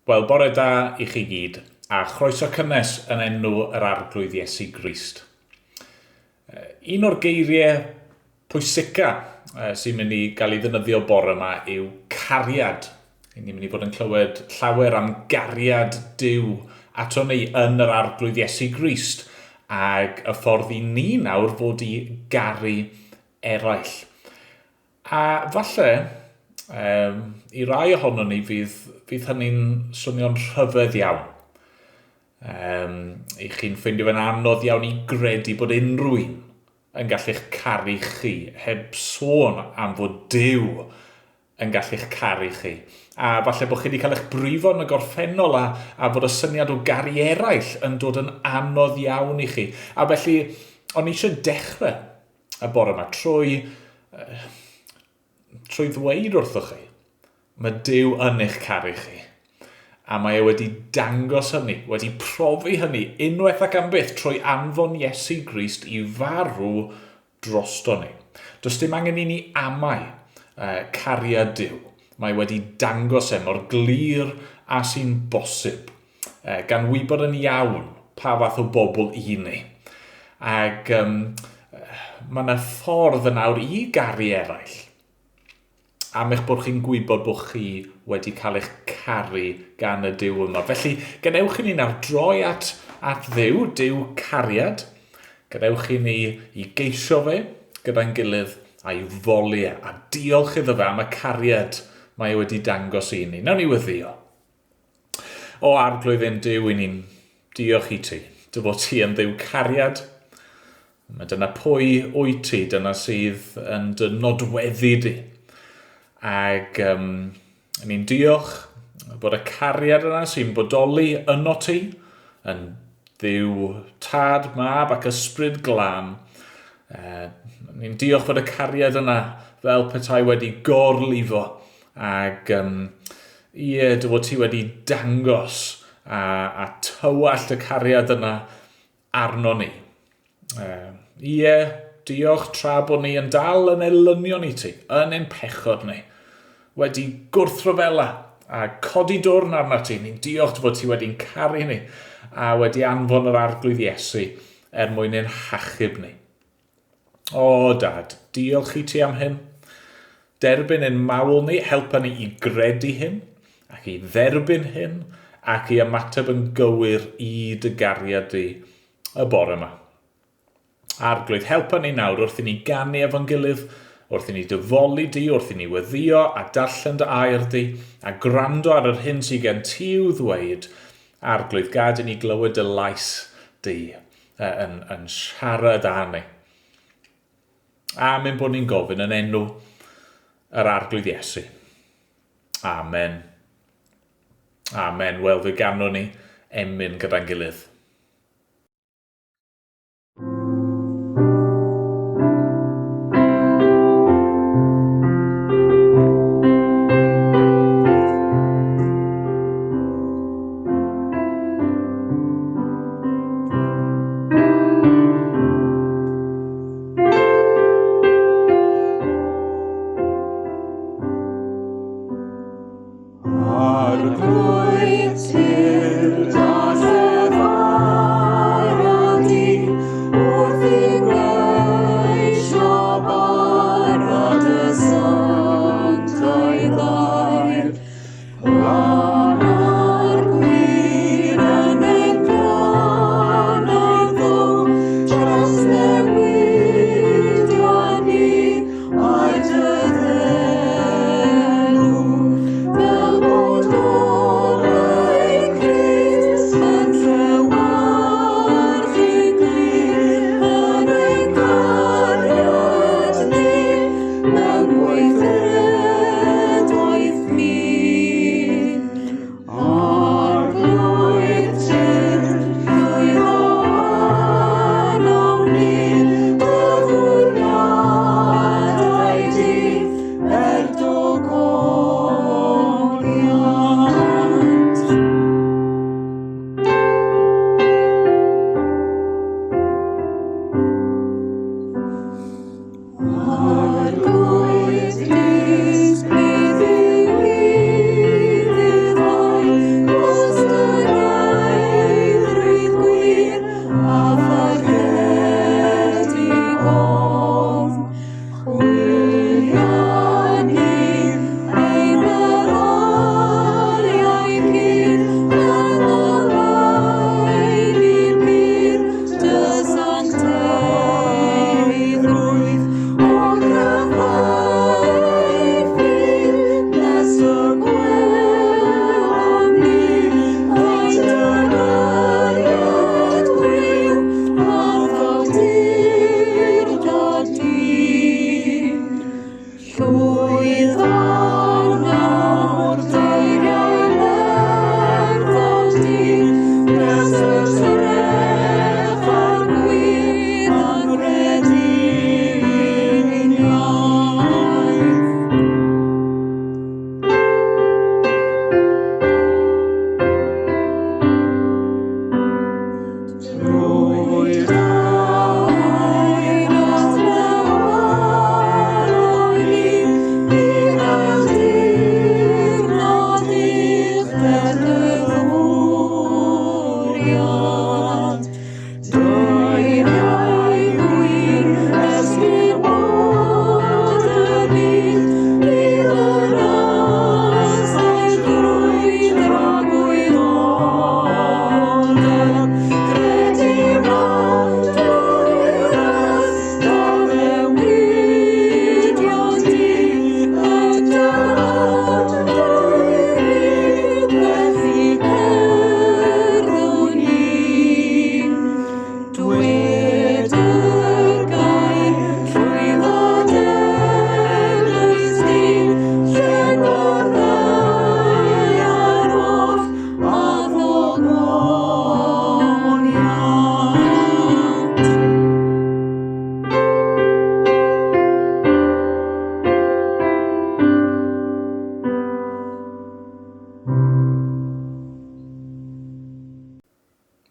Wel, bore da i chi gyd, a chroeso cynnes yn enw yr Arglwydd Iesu Grist. Un o'r geiriau pwysica sy'n mynd i gael ei ddefnyddio bore yma yw cariad. Ni'n mynd i fod yn clywed llawer am gariad Duw ato ni yn yr Arglwydd Iesu Grist, ac y ffordd i ni nawr fod i garu eraill. A falle, um, i rai ohonon ni fydd, fydd hynny'n swnio'n rhyfedd iawn. Um, I chi'n ffeindio fe'n anodd iawn i gredu bod unrhyw un yn gallu'ch caru chi, heb sôn am fod Duw yn gallu'ch caru chi. A falle bod chi wedi cael eich brifo yn y gorffennol a, a fod y syniad o garu eraill yn dod yn anodd iawn i chi. A felly, o'n i eisiau dechrau y bore yma trwy, trwy ddweud wrthoch chi, mae Duw yn eich caru chi. A mae e wedi dangos hynny, wedi profi hynny unwaith ac am byth trwy anfon Iesu Grist i farw drosto ni. Does dim angen i ni amau cariad Duw. Mae wedi dangos e mor glir a sy'n bosib. Gan wybod yn iawn pa fath o bobl i ni. Ac um, mae yna ffordd yn awr i garu eraill am eich bod chi'n gwybod bod chi wedi cael eich caru gan y Duw yma. Felly, gadewch i ni nawr droi at, at Dduw, Duw cariad. Gadewch i ni i geisio fe gyda'n gilydd a'i foli e, a diolch iddo fe am y cariad mae e wedi dangos i ni. Nawn ni weddio. O Arglwydd ein Duw, i ni'n diolch i ti. Dy fod ti yn Dduw cariad. Mae dyna pwy wyt ti, dyna sydd yn dy nodweddu di. Ac um, ni'n diolch bod y cariad yna sy'n bodoli yno ti, yn Dduw Tad, Mab ac Ysbryd Glân. Ni'n diolch fod y cariad yna fel petai wedi gorlifo ac um, ie, dy fod ti wedi dangos a, a tywallt y cariad yna arno ni. Ie, diolch tra bod ni yn dal yn elynion i ti, yn ein pechod ni, wedi gwrthryfela a codi dwrn arna ti. Ni'n diolch dy fod ti wedi'n caru ni a wedi anfon yr Arglwydd Iesu er mwyn ein hachub ni. O, Dad, diolch i ti am hyn. Derbyn ein mawl ni, helpa ni i gredu hyn, ac i dderbyn hyn, ac i ymateb yn gywir i dy gariad di y bore yma. Arglwydd, helpa ni nawr wrth i ni ganu efo'n gilydd, wrth i ni dyfoli di, wrth i ni weddio a darllen dy air di, a gwrando ar yr hyn sydd gen ti i'w ddweud. Arglwydd, gad i ni glywed dy lais di yn, yn siarad â ni. Am ein bod ni'n gofyn yn enw yr Arglwydd Iesu. Amen. Amen. Wel, fe ganwn ni emyn gyda'n gilydd. Arglwydd tyrd a llefara di wrth i geisio bara dy sanctaidd air. Plana'r gwir yn ein glannau ddow, trawsnewidio ni Ai dy ddelw, fel bod golau Crist.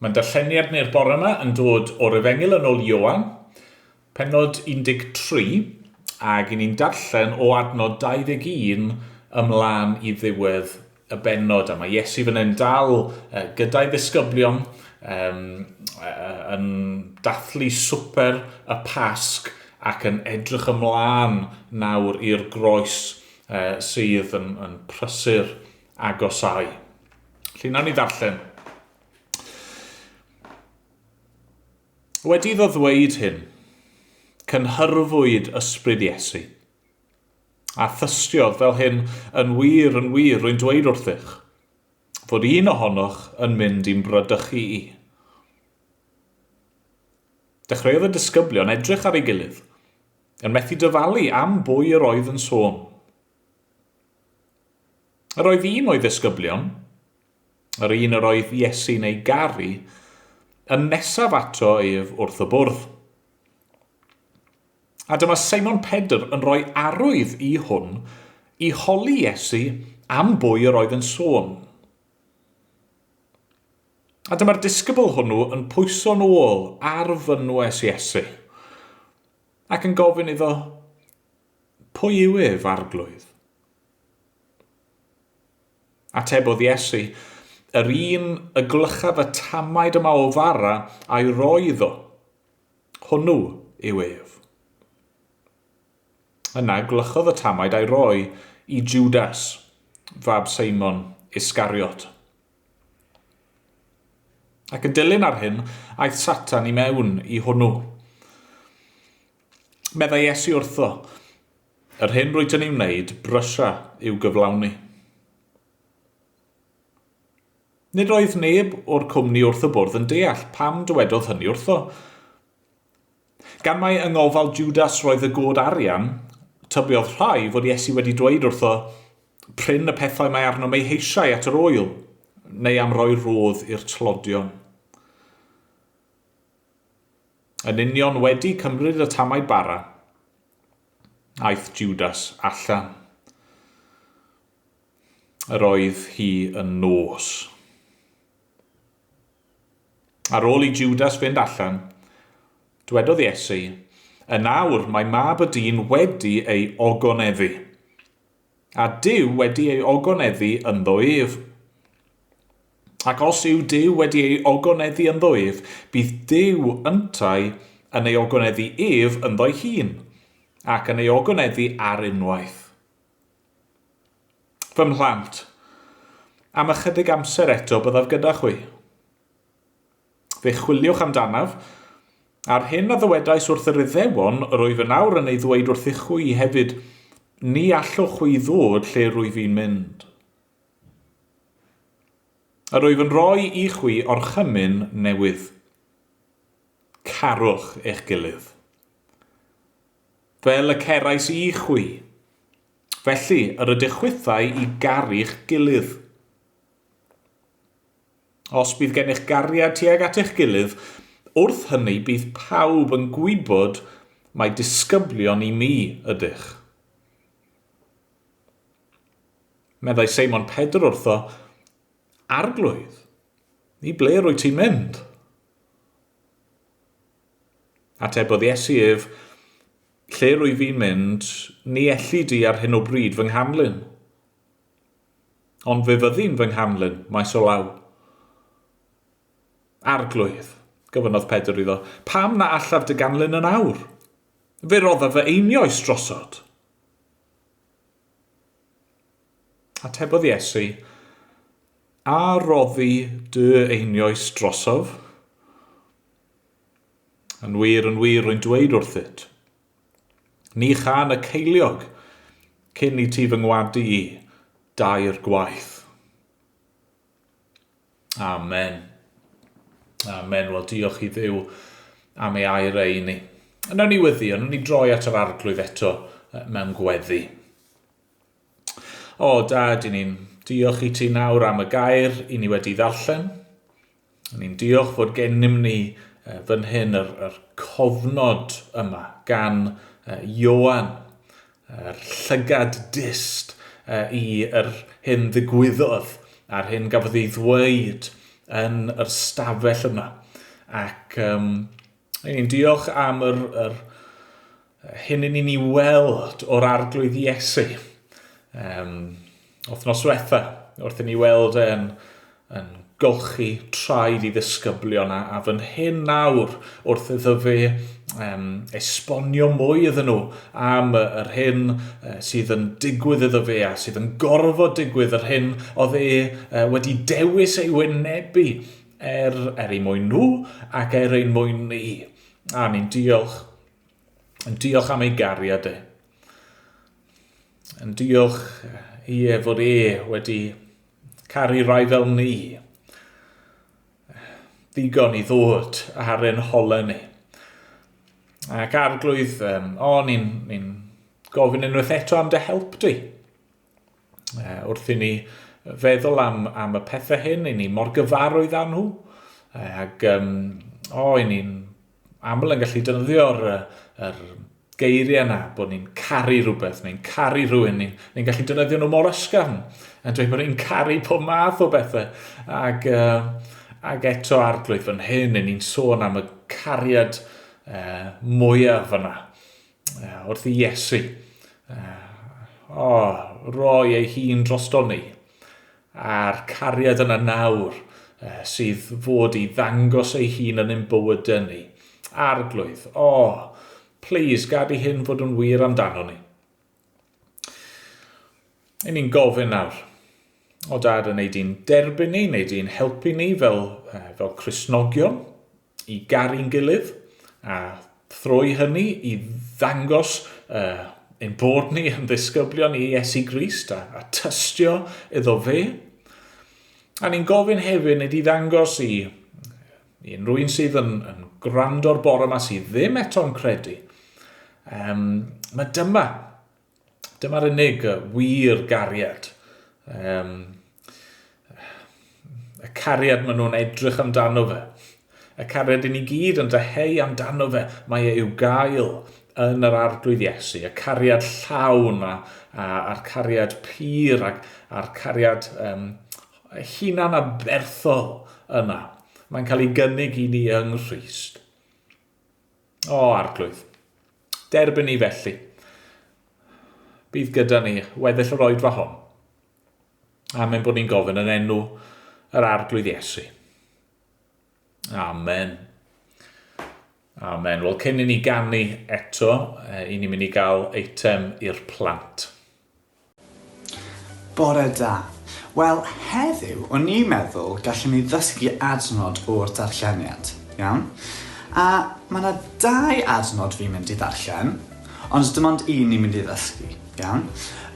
Mae'n darlleniad ni'r bore yma yn dod o'r Efengyl yn ôl Ioan, pennod 13, ac i ni'n darllen o adnod 21 ymlaen i ddiwedd y bennod. A mae Iesu fan hyn dal gyda'i ddisgyblion yn dathlu swper y Pasg ac yn edrych ymlaen nawr i'r groes sydd yn, yn prysur agosáu. Felly, nawn ni ddarllen. Wedi iddo ddweud hyn, cynhyrfwyd ysbryd Iesu, a thystiodd fel hyn, yn wir, yn wir, rwy'n dweud wrthych, fod un ohonoch yn mynd i'n bradychu i. Dechreuodd y disgyblion edrych ar ei gilydd, yn methu dyfalu am bwy yr oedd yn sôn. Yr oedd un o'i ddisgyblion, yr un yr oedd Iesu'n ei garu, yn nesaf ato ef wrth y bwrdd. A dyma Seimon Pedr yn rhoi arwydd i hwn i holi Iesu am bwy yr oedd yn sôn. A dyma'r disgybl hwnnw yn pwyso'n ôl ar fynwes Iesu ac yn gofyn iddo, Pwy yw ef, Arglwydd? Atebodd Iesu, Yr un y gwlychaf y tamaid yma o fara a'i roi iddo, hwnnw yw ef. Yna gwlychodd y tamaid a'i roi i Judas, fab Seimon Iscariot. Ac yn dilyn ar hyn, aeth Satan i mewn i hwnnw. Meddai Iesu wrtho, Yr hyn rwyt yn ei wneud, brysia i'w gyflawni. Nid oedd neb o'r cwmni wrth y bwrdd yn deall pam dywedodd hynny wrtho. Gan mai yng ngofal Judas roedd y god arian, tybiodd rhai fod Iesu wedi dweud wrtho, Prin y pethau mae arnom eu heisiau at yr oel, neu am roi rhodd i'r tlodion. Yn union wedi cymryd y tamaid bara, aeth Judas allan. Yr oedd hi yn nos. Ar ôl i Judas fynd allan, dwedodd Iesu, Yn awr mae mab y dyn wedi ei ogoneddu, a Duw wedi ei ogoneddu ynddo ef. Ac os yw Duw wedi ei ogoneddu ynddo ef, bydd Duw yntau yn ei ogoneddu ef ynddo'i hun, ac yn ei ogoneddu ar unwaith. Fy mhlant, am ychydig amser eto byddaf gyda chwi. Fe chwiliwch amdanaf, a'r hyn a ddywedais wrth yr Iddewon, yr wyf yn awr yn ei ddweud wrthych chwi hefyd, ni allwch chwi ddod lle rwyf fi'n mynd. Yr wyf yn rhoi i chwi orchymyn newydd. Carwch eich gilydd. Fel y cerais i chwi, felly yr ydych chwithau i garu'ch gilydd. Os bydd gennych gariad tuag at eich gilydd, wrth hynny bydd pawb yn gwybod mai disgyblion i mi ydych. Meddai Seimon Pedr wrtho, Arglwydd, i ble rwyt ti'n mynd? Atebodd Iesu ef, Lle rwyf fi'n mynd, ni elli di ar hyn o bryd fy nghanlyn. Ond fe fyddi'n fy nghanlyn, maes o law. Arglwydd, gofynnodd Pedr iddo, pam na allaf dy ganlyn yn awr? Fe roddaf fy einioes drosod. Atebodd Iesu, A roddi dy einioes drosof? Yn wir, yn wir, rwy'n dweud wrthyt, Ni chan y ceiliog cyn i ti fy ngwadu i dair gwaith. Amen. Amen. Wel, diolch i Dduw am ei air ei ni. Yna ni weddi, yna ni droi at yr arglwydd eto mewn gweddi. O, dad, i ni'n diolch i ti nawr am y gair i ni wedi ddarllen. Ni'n diolch fod gennym ni fan hyn yr, yr cofnod yma gan Ioan, yr llygad dist i yr hyn ddigwyddodd a'r hyn gafodd ei ddweud yn yr stafell yna. Ac um, ni'n diolch am yr, yr hyn i ni'n ei weld o'r arglwydd Iesu. Um, wythnos diwetha, wrth i ni weld e'n yn golchi traed i ddisgyblion a, a fan hyn nawr wrth iddo fe um, esbonio mwy iddyn nhw am yr hyn sydd yn digwydd iddo fe a sydd yn gorfod digwydd yr hyn oedd e wedi dewis ei wynebu er, er ei mwyn nhw ac er ein mwyn ni. A ni'n diolch, yn diolch am ei gariad e. Yn diolch i e fod e wedi caru rai fel ni. Ddigon i ddod ar ein holau ni. Ac arglwydd, um, o, ni'n ni gofyn unwaith eto am dy help di. Wrth i ni feddwl am, am y pethau hyn, i ni mor gyfarwydd â nhw. Ac, um, o, i ni'n aml yn gallu defnyddio'r yr geiriau yna, bod ni'n caru rhywbeth, neu'n caru rhywun, ni'n ni gallu defnyddio nhw mor ysgafn, yn dweud bod ni'n caru pob math o bethau. Ac, uh, ac eto arglwydd fan hyn, ni'n sôn am y cariad uh, mwyaf fyna, uh, wrth i Iesu. Uh, oh, roi ei hun drosto ni. A'r cariad yna nawr sydd fod i ddangos ei hun yn ein bywydau ni. Arglwydd, o, oh, please, gad i hyn fod yn wir amdano ni. I ni'n gofyn nawr, o dad, yn ei di'n derbyn ni, neu di'n helpu ni fel, fel Cristnogion, i garu'n gilydd, a thrwy hynny i ddangos uh, ein bod ni yn ddisgyblion i Iesu Grist a, a tystio iddo fe. A ni'n gofyn hefyd nid i ddangos i, i unrhyw un sydd yn, yn gwrando'r bore yma sydd ddim eto'n credu. Um, mae dyma, Dyma'r unig wir gariad. Um, y cariad maen nhw'n edrych amdano fe. Y cariad i ni gyd yn dyheu amdano fe. Mae e i'w gael yn yr arglwydd Iesu. Y cariad llawn a, a, a'r cariad pur ac, a'r cariad um, hunan aberthol yna. Mae'n cael ei gynnig i ni yng Nghrist. O, arglwydd, derbyn ni felly. Bydd gyda ni weddill yr oedfa hon. Amen bod ni'n gofyn yn enw yr arglwydd Iesu. Amen. Amen. Wel, cyn i ni ganu eto, i ni'n mynd i gael eitem i'r plant. Bore da. Wel, heddiw, o'n i'n meddwl gallwn ni ddysgu adnod o'r darlleniad, iawn? A mae 'na dau adnod fi'n mynd i ddarllen, ond dim ond un ni'n mynd i ddysgu, iawn?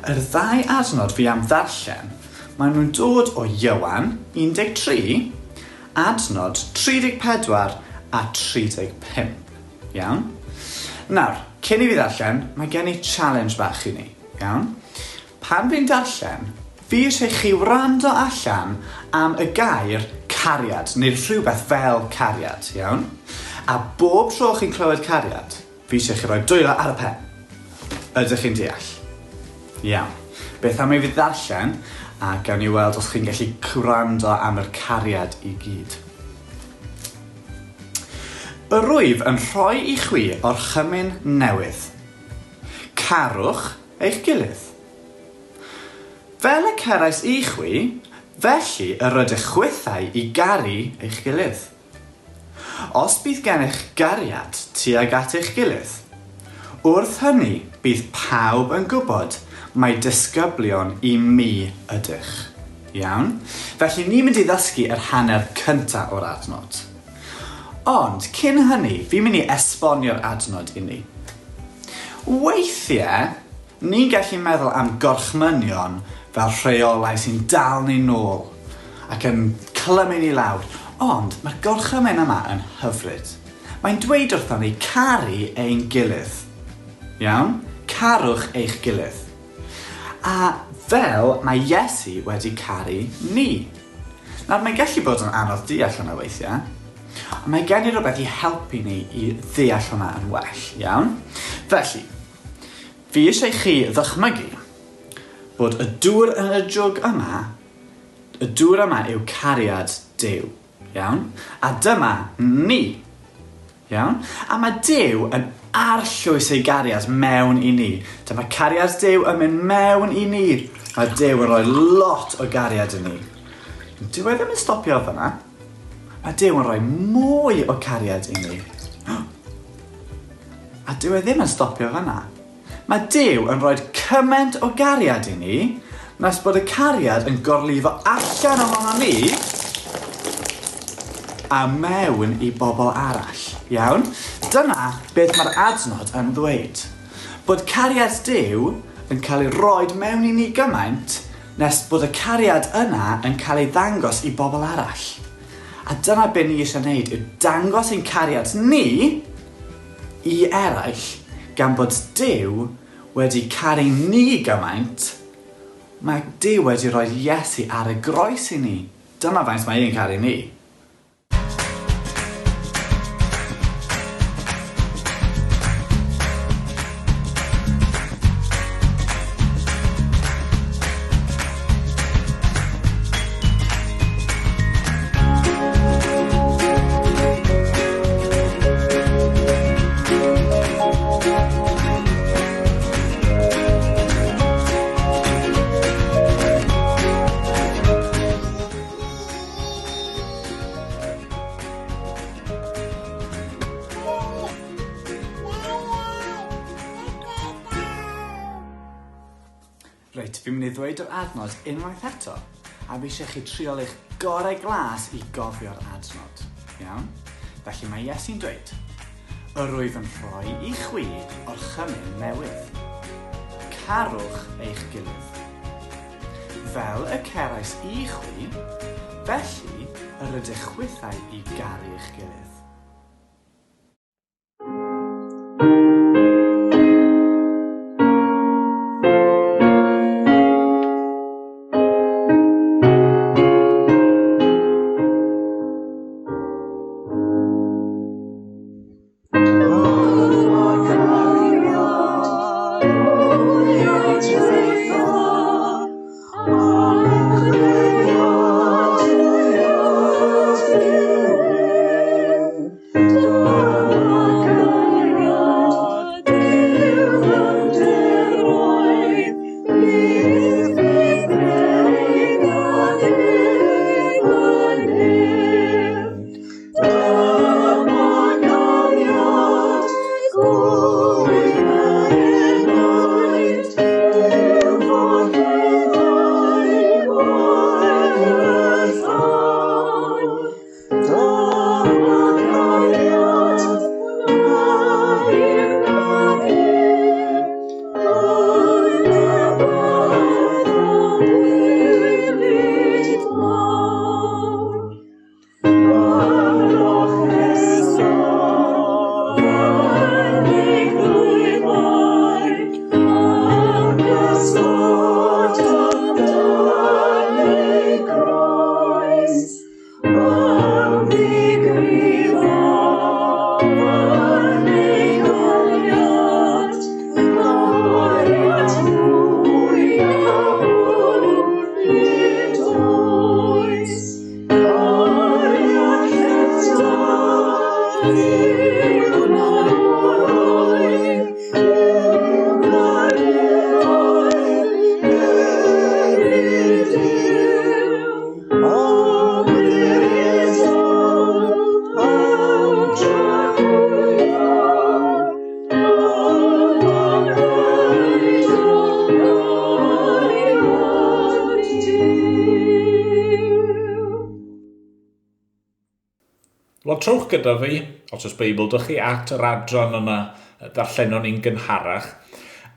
Yr ddau adnod fi am ddarllen, maen nhw'n dod o Ioan 13, adnod 34 a 35, iawn? Nawr, cyn i fi ddarllen, mae gen i challenge bach i ni. Iawn? Pan fi'n darllen, fi eisiau chi wrando allan am y gair cariad, neu rhywbeth fel cariad, iawn? A bob tro chi'n clywed cariad, fi eisiau chi roi dwylo ar y pen. Ydych chi'n deall? Iawn. Beth am i fi ddarllen, a gawn ni weld os chi'n gallu gwrando am yr cariad i gyd. Yr wyf yn rhoi i chwi orchymyn newydd. Carwch eich gilydd. Fel y cerais i chwi, felly yr ydych chwithau i garu eich gilydd. Os bydd gennych gariad tuag at eich gilydd, wrth hynny bydd pawb yn gwybod mai disgyblion i mi ydych. Iawn? Felly ni'n mynd i ddysgu yr hanner cynta o'r adnod. Ond cyn hynny, fi'n mynd i esbonio'r adnod i ni. Weithiau, ni'n gallu meddwl am gorchmynion fel rheolau sy'n dal ni nôl ac yn clymu ni lawr, ond mae'r gorchymyn yma yn hyfryd. Mae'n dweud wrthon ni caru ein gilydd. Iawn? Carwch eich gilydd. A fel mae Iesu wedi caru ni. Nawr, mae'n gallu bod yn anodd deall hwnna weithiau, ond mae gen i rywbeth i helpu ni i ddeall hwnna yn well, iawn? Felly, fi eisiau chi ddychmygu bod y dŵr yn y jwg yma, y dŵr yma yw cariad Duw. Iawn? A dyma ni. Iawn? A mae Duw yn arllwys ei gariad mewn i ni. Dyma cariad Duw yn mynd mewn i ni. Mae Duw yn rhoi lot o gariad i ni. Dyw e ddim yn stopio fyna. Mae Duw yn rhoi mwy o cariad i ni. A dyw e ddim yn stopio fyna. Mae Duw yn rhoi cymaint o gariad i ni nes bod y cariad yn gorlifo allan ohono ni a mewn i bobl arall. Iawn? Dyna beth mae'r adnod yn ddweud. Bod cariad Duw yn cael ei roed mewn i ni gymaint nes bod y cariad yna yn cael ei ddangos i bobl arall. A dyna be ni eisiau wneud yw dangos ein cariad ni i eraill gan bod Duw wedi caru ni gymaint, mae Duw wedi rhoi Iesu ar y groes i ni. Dyma faint mae e'n caru ni. Reit, fi'n mynd i ddweud yr adnod unwaith eto, a fi eisiau chi trial eich gorau glas i gofio'r adnod. Iawn? Felly mae Iesu'n dweud, Yr wyf yn rhoi i chwi orchymyn newydd. Carwch eich gilydd. Fel y cerais i chwi, felly yr ydych chwithau i garu eich gilydd. Wel, trowch gyda fi, os oes Beibl dych chi, at yr adran yna ddarllenon ni'n gynharach.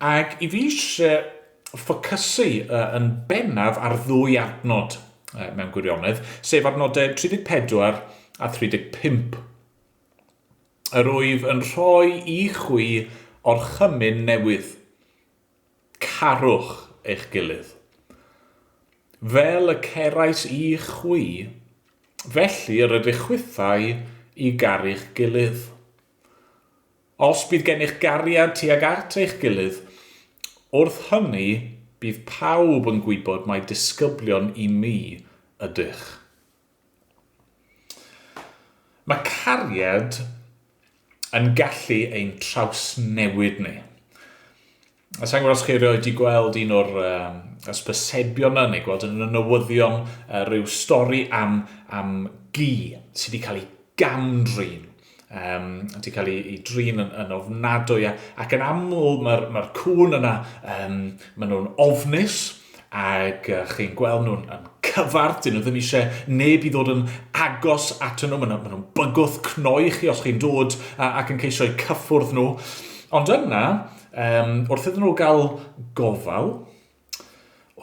Ac i fi eisiau ffocysu yn bennaf ar ddwy adnod mewn gwirionedd, sef adnodau 34 a 35. Yr wyf yn rhoi i chwi orchymyn newydd. Carwch eich gilydd. Fel y cerais i chwi, felly yr ydych chwithau i garu'ch gilydd. Os bydd gennych gariad tuag at eich gilydd, wrth hynny bydd pawb yn gwybod mai disgyblion i mi ydych. Mae cariad yn gallu ein trawsnewid ni. A sa'n gwybod os chi erioed wedi gweld un o'r um, ysbysebion yna, neu gweld yn y newyddion rhyw stori am, am gi sydd wedi cael ei gamdrin. Um, wedi cael ei, ei drin yn, yn ofnadwy, ac yn aml mae'r mae cŵn yna, um, maen nhw'n ofnus, ac uh, chi'n gweld nhw'n yn cyfarth, dyn nhw ddim eisiau neb i ddod yn agos atyn nhw, maen nhw'n nhw bygwth cnoi chi os chi'n dod ac yn ceisio eu cyffwrdd nhw. Ond yna, um, wrth iddyn nhw gael gofal,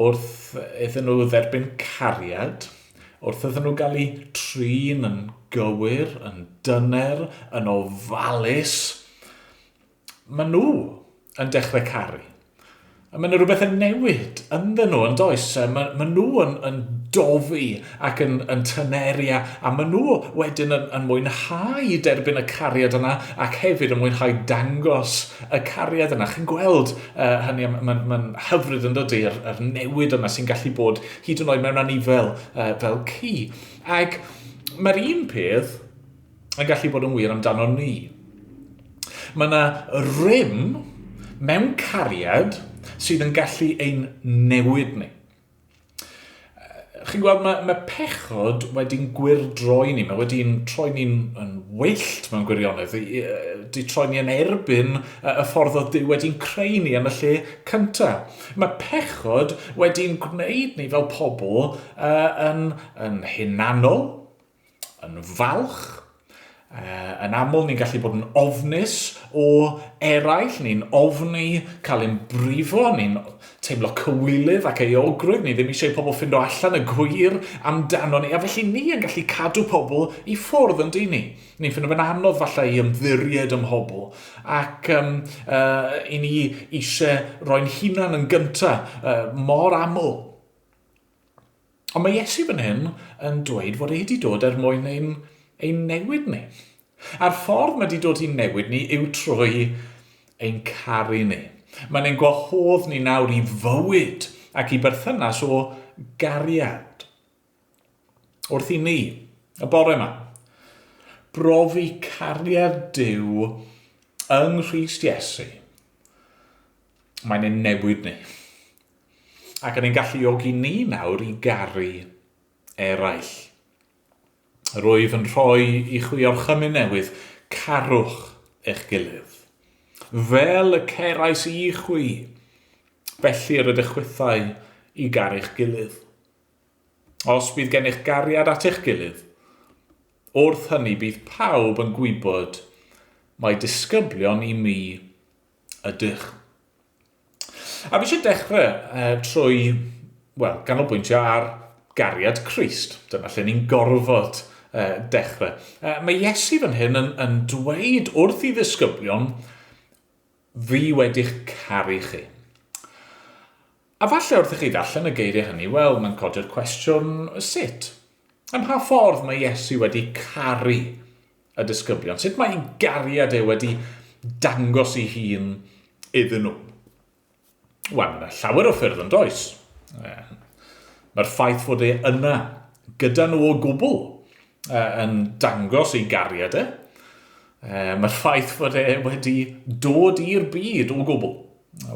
wrth iddyn nhw dderbyn cariad, wrth iddyn nhw gael eu trin yn gywir, yn dyner, yn ofalus, maen nhw yn dechrau caru. A mae yna rhywbeth yn newid ynddyn nhw, yn does? Mae, mae nhw yn, yn dofi ac yn, yn tyneru a, a maen nhw wedyn yn, yn mwynhau derbyn y cariad yna ac hefyd yn mwynhau dangos y cariad yna. Chi'n gweld uh, hynny, mae'n ma hyfryd yn dydy, yr, yr newid yna sy'n gallu bod hyd yn oed mewn anifel uh, fel ci. Ac mae'r un peth yn gallu bod yn wir amdano ni. Mae yna rym mewn cariad sydd yn gallu ein newid ni. Chi'n gweld, mae, mae pechod wedi'n gwyrdroi ni, mae wedi'n troi ni'n yn wyllt mewn gwirionedd, di troi ni yn erbyn y ffordd oedd Duw wedi'n creu ni yn y lle cyntaf. Mae pechod wedi'n gwneud ni fel pobl uh, yn, yn hunanol, yn falch. Yn aml ni'n gallu bod yn ofnus o eraill, ni'n ofni cael ein brifo, ni'n teimlo cywilydd ac euogrwydd, ni ddim eisiau pobl ffindo allan y gwir amdano ni, a felly ni yn gallu cadw pobl i ffwrdd yn dyn ni. Ni'n ffindo fe'n anodd falle i ymddiried ym mhobl, ac um, uh, i ni eisiau roi'n hunan yn gyntaf uh, mor aml. Ond mae Iesu fan hyn yn dweud fod e wedi dod er mwyn ein, ein newid ni. A'r ffordd mae wedi dod i'n newid ni yw trwy ein caru ni. Mae'n ein gwahodd ni nawr i fywyd ac i berthynas o gariad. Wrth i ni, y bore yma, brofi cariad Duw yng Nghrist Iesu, mae'n ein newid ni. Ac yn ein galluogi ni nawr i garu eraill. Rwyf yn rhoi i chwi orchymyn newydd, carwch eich gilydd. Fel y cerais i chwi, felly yr ydych chwithau i garu'ch gilydd. Os bydd gennych gariad at eich gilydd, wrth hynny bydd pawb yn gwybod mai disgyblion i mi ydych. A fi eisiau dechrau uh, trwy, wel, ganolbwyntio ar gariad Crist. Dyna lle ni'n gorfod uh, dechrau. Uh, mae Iesu fan hyn yn, yn dweud wrth i ddisgyblion, fi wedi'ch caru chi. A falle wrth i chi ddarllen y geiriau hynny, wel, mae'n codi'r cwestiwn, sut? Ym mha ffordd mae Iesu wedi caru y disgyblion? Sut mae ei gariad e wedi dangos ei hun iddyn nhw? Wel, mae yna llawer o ffyrdd yn does. Mae'r ffaith fod e yna gyda nhw o gwbl yn dangos ei gariad e. Mae'r ffaith fod e wedi dod i'r byd o gwbl,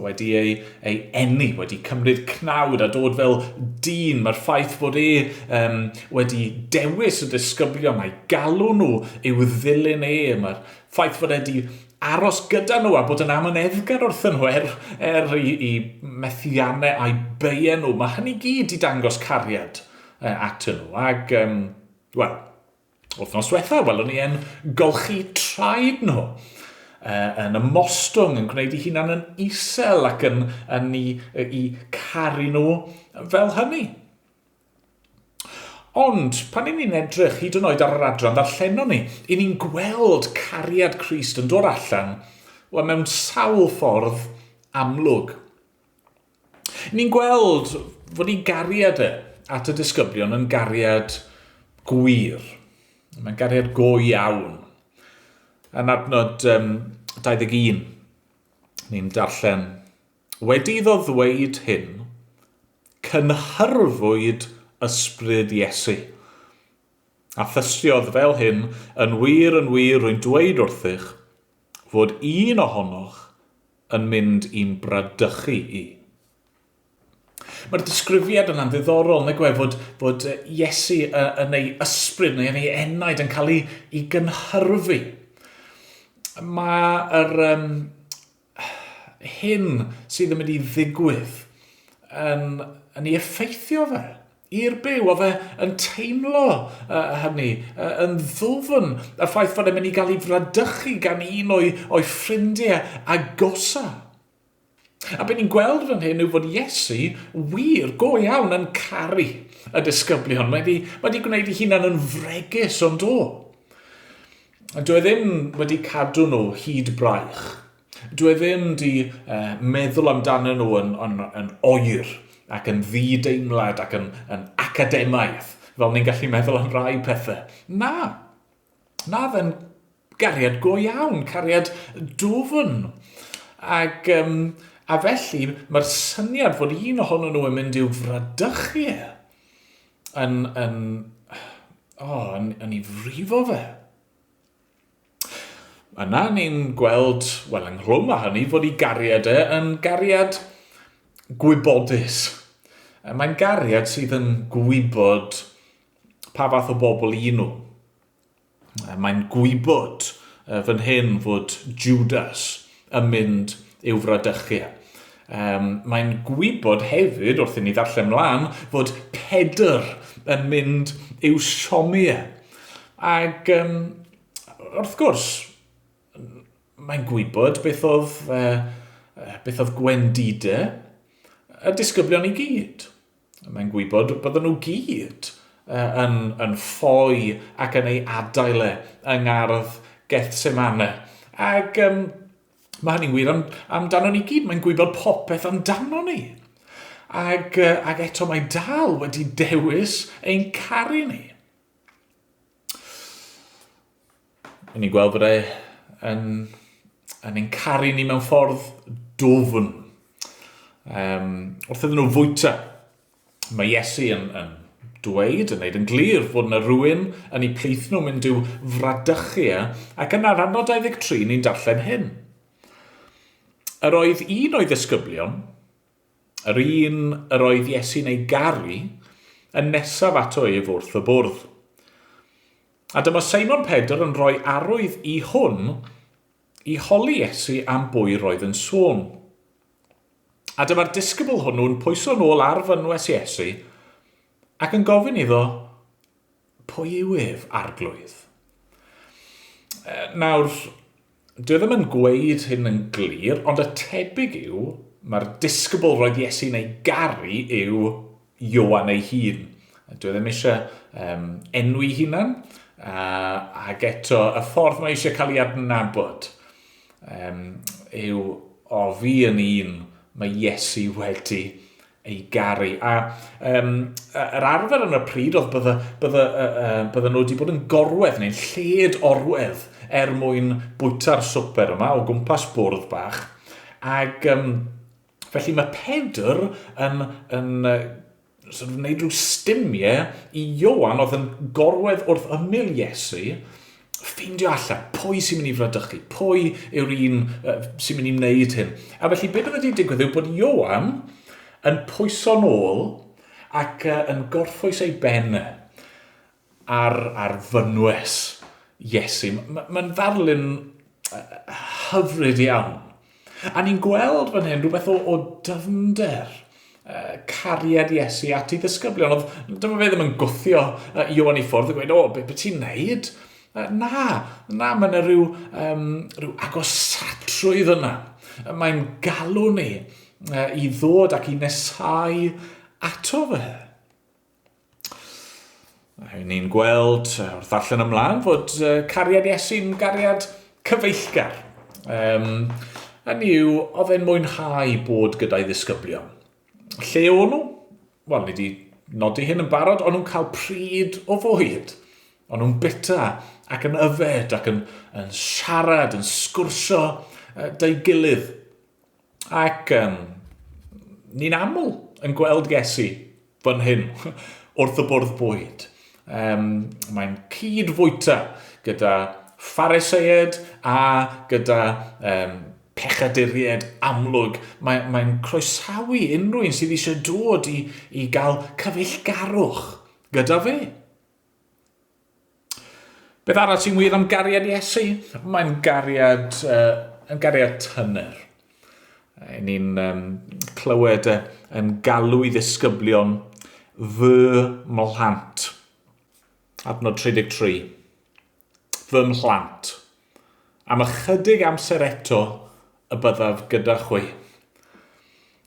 wedi ei, ei eni, wedi cymryd cnawd a dod fel dyn. Mae'r ffaith fod e um, wedi dewis y disgyblion a'i galw nhw i'w ddilyn e. Mae'r ffaith fod e wedi aros gyda nhw a bod yn amyneddgar wrthyn nhw er, er i, i methiannau a'i beiau nhw. Mae hynny gyd i dangos cariad atyn nhw. Ac, um, wel, Wythnos diwetha, welwn ni e'n golchi traed nhw, yn ymostwng, yn gwneud ei hunan yn isel ac yn, yn i, i caru nhw fel hynny. Ond, pan i ni'n edrych hyd yn oed ar yr adran ddarllenon ni, i ni'n gweld cariad Crist yn dod allan, wel, mewn sawl ffordd amlwg. Ni'n gweld fod ei gariad e at y disgyblion yn gariad gwir. Mae'n gariad go iawn. Yn adnod um, 21, ni'n darllen, Wedi iddo ddweud hyn, cynhyrfwyd ysbryd Iesu. A thystiodd fel hyn, Yn wir, yn wir, rwy'n dweud wrthych, fod un ohonoch yn mynd i'n bradychu i. Mae'r disgrifiad yna'n ddiddorol, nag yw e, fod, fod Iesu yn ei ysbryd neu yn ei enaid yn cael ei, ei gynhyrfu. Mae'r um, hyn sydd yn mynd i ddigwydd yn, yn ei effeithio fe i'r byw. Oedd e yn teimlo uh, hynny uh, yn ddwfn, y ffaith fod e'n mynd i gael ei fradychu gan un o'i, o'i ffrindiau agosa. A be ni'n gweld fan hyn yw fod Iesu wir, go iawn, yn caru y disgyblion. Mae wedi, mae wedi gwneud ei hunan yn fregus ond o. Dwi e ddim wedi cadw nhw hyd braich. Dwi e ddim wedi uh, meddwl amdanyn nhw yn, yn, yn oer ac yn ddi-deimlad ac yn, yn academaidd, fel ni'n gallu meddwl am rai pethau. Na, na, fe'n gariad go iawn, cariad dwfn. Ac, um, a felly mae'r syniad fod un ohonyn nhw yn mynd i'w fradychu e yn, yn, oh, yn, yn ei frifo fe. Yna ni'n gweld, wel ynghlwm â hynny, fod ei gariad e yn gariad gwybodus. Mae'n gariad sydd yn gwybod pa fath o bobl i nhw. Mae'n gwybod fan hyn fod Judas yn mynd i'w fradychu. Um, mae'n gwybod hefyd, wrth i ni ddarllen mlaen, fod Pedr yn mynd i'w siomi e. Ac um, wrth gwrs, mae'n gwybod beth oedd, uh, beth oedd gwendidau y disgyblion i gyd. Mae'n gwybod bydden nhw gyd yn, yn ffoi ac yn ei adael e yng ngardd Gethsemane. Ac um, mae hynny'n wir am, amdano ni gyd. Mae'n gwybod popeth amdano ni. Ac, ac eto mae dal wedi dewis ein caru ni. Yn ni'n gweld bod e yn, yn ein caru ni mewn ffordd dwfn. Um, wrth iddyn nhw fwyta, mae Iesu yn, yn dweud, yn neud yn glir fod yna rhywun yn eu plith nhw'n mynd i'w fradychu e, ac yn ar adnod 23 ni'n darllen hyn. Yr oedd un o'i ddisgyblion, Yr un yr oedd Iesu'n ei garu, yn nesaf ato ef wrth y bwrdd. A dyma Seimon Pedr yn rhoi arwydd i hwn i holi Iesu am bwy roedd yn sôn. A dyma'r disgybl hwnnw'n pwyso'n ôl ar fynwes Iesu ac yn gofyn iddo, Pwy yw ef, Arglwydd? Nawr, dwi e ddim yn gweud hyn yn glir, ond y tebyg yw, mae'r disgybl roedd Iesu'n ei garu yw Ioan ei hun. Dwi e ddim eisiau um, enwi hunan, uh, ac eto y ffordd mae eisiau cael ei adnabod um, yw o fi yn un mae Iesu wedi ei garu. A um, yr arfer yn y pryd oedd bydde, bydde, uh, bydde nhw wedi bod yn gorwedd neu'n lled orwedd er mwyn bwyta'r swper yma o gwmpas bwrdd bach. Ac um, felly mae Pedr yn, yn sort of wneud rhyw stumiau i Ioan oedd yn gorwedd wrth ymyl Iesu ffeindio allan pwy sy'n mynd i fradychu, pwy yw'r un uh, sy'n mynd i wneud hyn. A felly beth oedd wedi digwydd yw bod Ioan yn pwyso'n ôl ac uh, yn gorffwys ei ben ar, ar fynwes Iesu. Mae'n ma ddarlun hyfryd iawn. A ni'n gweld fan hyn rhywbeth o, o dyfnder cariad Iesu at ei ddisgyblion. Oedd, dyma fe ddim yn gwthio Ioan i ffwrdd a gweud, o, be, be ti'n neud? Na, na, mae yna rhyw, um, rhyw agosatrwydd yna. Mae'n galw ni i ddod ac i nesau ato fe. Ni'n gweld wrth ddarllen ymlaen fod cariad Iesu'n gariad cyfeillgar. Um, hynny yw, oedd e'n mwynhau bod gyda'i ddisgyblion. Lle o'n nhw? Wel, ni wedi nodi hyn yn barod, o'n nhw'n cael pryd o fwyd. O'n nhw'n bita ac yn yfed ac yn, yn siarad, yn sgwrsio da'i gilydd. Ac um, ni'n aml yn gweld Iesu fan hyn, wrth y bwrdd bwyd. Um, mae'n cyd-fwyta gyda Phariseaid a gyda um, pechaduriaid amlwg. Mae'n mae croesawu unrhyw un sydd eisiau dod i, i gael cyfeillgarwch gyda fe. Beth arall sy'n wir am gariad Iesu? Mae'n gariad, uh, yn gariad tyner. Ni'n um, clywed uh, yn galw i ddisgyblion fy mhlant. Adnod 33. Fy mhlant. Am ychydig amser eto y byddaf gyda chwi.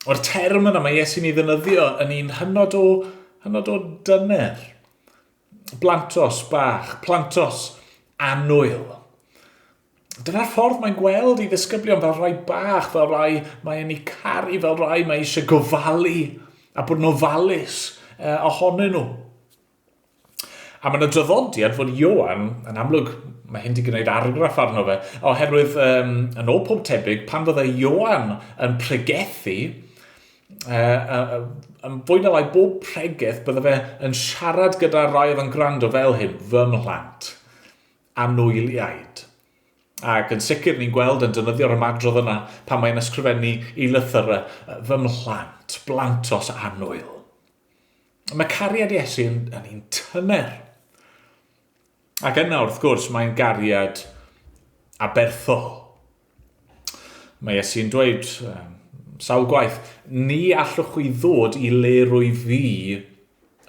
O'r term yna mae Iesu'n ei ddynyddio yn un hynod o, hynod o dyner. Blantos bach, plantos annwyl. Dyna'r ffordd mae'n gweld i ddisgyblion fel rhai bach, fel rhai mae'n ei caru, fel rhai mae eisiau gofalu a bod yn ofalus eh, ohonyn nhw. A mae yna draddodiad fod Ioan, yn amlwg, mae hyn wedi gwneud argraff arno fe, oherwydd um, yn ôl pob tebyg, pan fyddai Ioan yn pregethu, uh, yn fwy na lai bob pregeth bydde fe yn siarad gyda rai oedd yn gwrando fel hyn, fy mhlant, anwyliaid. Ac yn sicr ni'n gweld yn defnyddio'r ymadrodd yna pan mae'n ysgrifennu i lythyrau, fy mhlant, blantos annwyl. Mae cariad Iesu yn, yn un tyner. Ac yna, wrth gwrs, mae'n gariad aberthol. Mae Iesu'n dweud um, sawl gwaith, ni allwch chi ddod i le rwy fi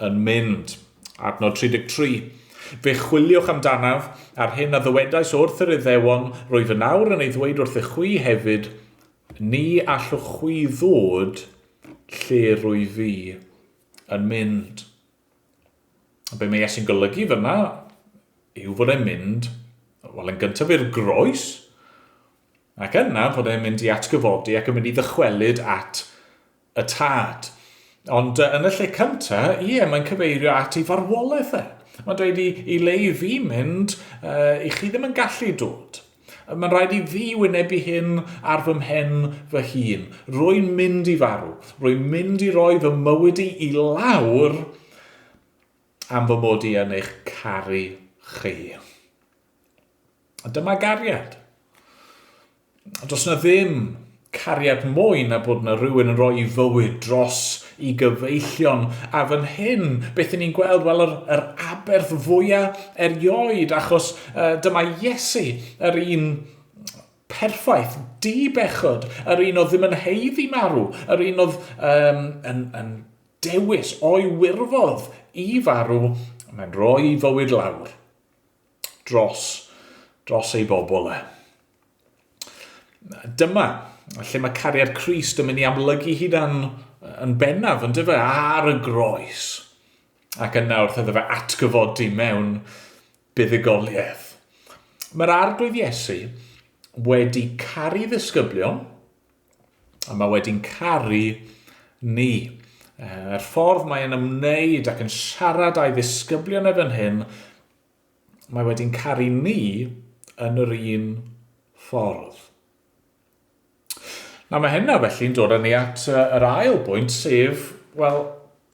yn mynd. Adnod 33. Fe chwiliwch amdanaf, a'r hyn a ddywedais wrth yr Iddewon, rwyf yn awr yn ei ddweud wrthych chwi hefyd, ni allwch chwi ddod lle rwy fi yn mynd. A be mae Iesu'n golygu fyna yw fod e'n mynd, wel, yn gyntaf i'r groes, ac yna fod e'n mynd i atgyfodi ac yn mynd i ddychwelyd at y tad. Ond yn y lle cyntaf, ie, mae'n cyfeirio at ei farwolaeth e. Mae'n dweud i, i le i fi mynd, uh, i chi ddim yn gallu dod. Mae'n rhaid i fi wynebu hyn ar fy mhen fy hun. Rwy'n mynd i farw. Rwy'n mynd i roi fy mywyd i i lawr am fy mod i yn eich caru chi. A dyma gariad. Does na ddim cariad mwy na bod na rhywun yn rhoi i fywyd dros i gyfeillion. A fan hyn, beth ni'n gweld, wel, yr, yr aberth fwyaf erioed, achos uh, dyma Iesu, yr un perffaith, di-bechod, yr un oedd ddim yn heiddi marw, yr un oedd um, yn, yn dewis o'i wirfodd i farw, mae'n rhoi i fywyd lawr dros, dros ei bobl e. Dyma lle mae cariad Crist yn mynd i amlygu hunan yn bennaf, yn dyfe, ar y groes. Ac yna wrth iddo fe atgyfodi mewn buddugoliaeth. Mae'r Arglwydd Iesu wedi caru ddisgyblion, a mae wedi'n caru ni. Yr ffordd mae'n ymwneud ac yn siarad â'i ddisgyblion e fan hyn, mae wedi'n caru ni yn yr un ffordd. Na, mae hynna felly'n dod â ni at yr ail bwynt, sef, wel,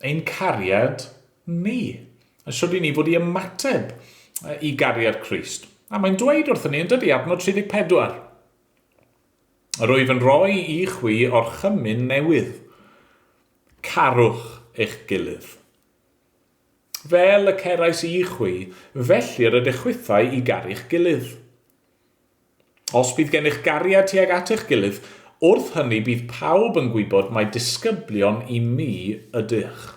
ein cariad ni. A sut i ni fod i ymateb i gariad Crist. A mae'n dweud wrthyn ni yn dydy, adnod 34. Rwyf yn rhoi i chwi orchymyn newydd. Carwch eich gilydd. Fel y cerais i chwi, felly yr ydych chwithau i garu'ch gilydd. Os bydd gennych gariad tuag at eich gilydd, wrth hynny bydd pawb yn gwybod mai disgyblion i mi ydych.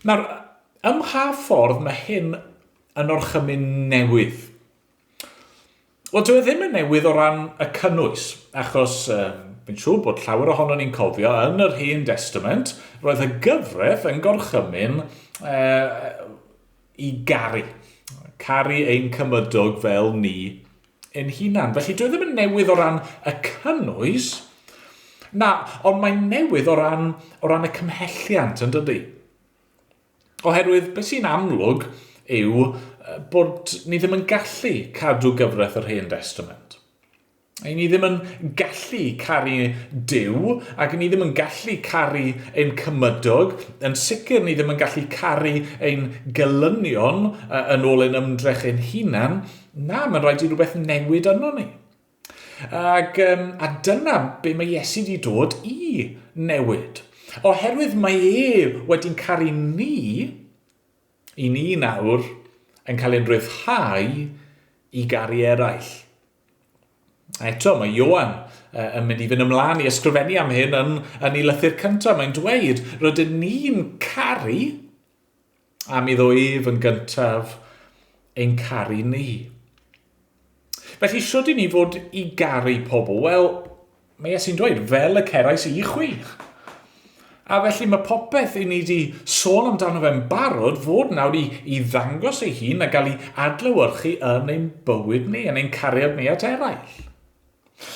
Nawr, ym mha ffordd mae hyn yn orchymyn newydd? Wel, dyw e ddim yn newydd o ran y cynnwys, achos um, fi'n siŵr bod llawer ohono ni'n cofio yn yr Hen Testament, roedd y gyfraith yn gorchymyn uh, i garu. Caru ein cymydog fel ni ein hunan. Felly dyw e ddim yn newydd o ran y cynnwys, na, ond mae'n newydd o ran, o ran y cymhelliant, yn dydy? Oherwydd beth sy'n amlwg yw bod ni ddim yn gallu cadw gyfraith yr Hen Destament. I ni ddim yn gallu caru Duw, ac ni ddim yn gallu caru ein cymydog, yn sicr ni ddim yn gallu caru ein gelynion yn ôl ein ymdrech ein hunan. Na, mae'n rhaid i rhywbeth newid yno ni. Ac, um, a dyna be mae Iesu wedi dod i newid. Oherwydd mae e wedi'n caru ni, i ni nawr yn cael ein rhyddhau i garu eraill. Eto, mae Ioan yn mynd i fynd ymlaen i ysgrifennu am hyn yn, yn ei lythyr cyntaf. Mae'n dweud, rydyn ni'n caru am iddo ef yn gyntaf ein caru ni. Felly, sut i ni fod i garu pobl? Wel, Mae Iesu'n dweud, fel y cerais i chwi. A felly mae popeth i ni wedi sôn amdano fe'n barod fod nawr i, i ddangos ei hun a gael ei adlewyrchu yn ein bywyd ni, yn ein cariad ni at eraill.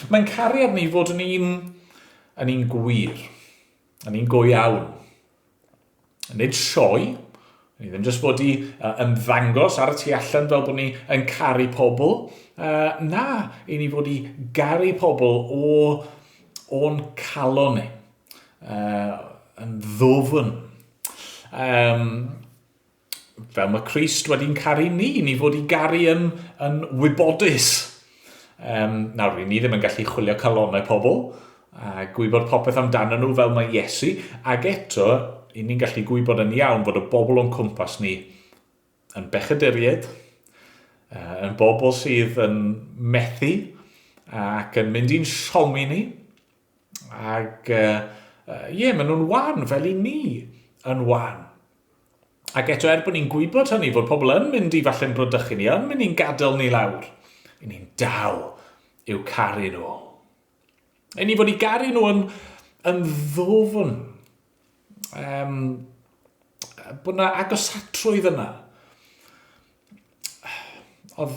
Mae'n cariad ni fod yn un, yn un gwir, yn un go iawn. Nid sioe, ni ddim jyst fod i ymddangos ar y tu allan fel bod ni yn caru pobl. Na, i ni fod i garu pobl o, o'n calon ni, yn ddwfn. Um, fel mae Crist wedi'n caru ni, ni fod i garu yn, yn wybodus. Um, nawr, ni ddim yn gallu chwilio calonnau pobl a gwybod popeth amdano nhw fel mae Iesu, ac eto, i ni'n gallu gwybod yn iawn fod y bobl o'n cwmpas ni yn bechaduriaid, yn bobl sydd yn methu ac yn mynd i'n siomi ni, ac ie, uh, yeah, maen nhw'n wan fel i ni yn wan. Ac eto, er bod ni'n gwybod hynny, fod pobl yn mynd i falle'n brydychu ni, yn mynd i'n gadael ni lawr, i ni'n dal i'w caru nhw. I ni fod i garu nhw yn, yn ddwfn. Um, bod yna agosatrwydd yna. Oedd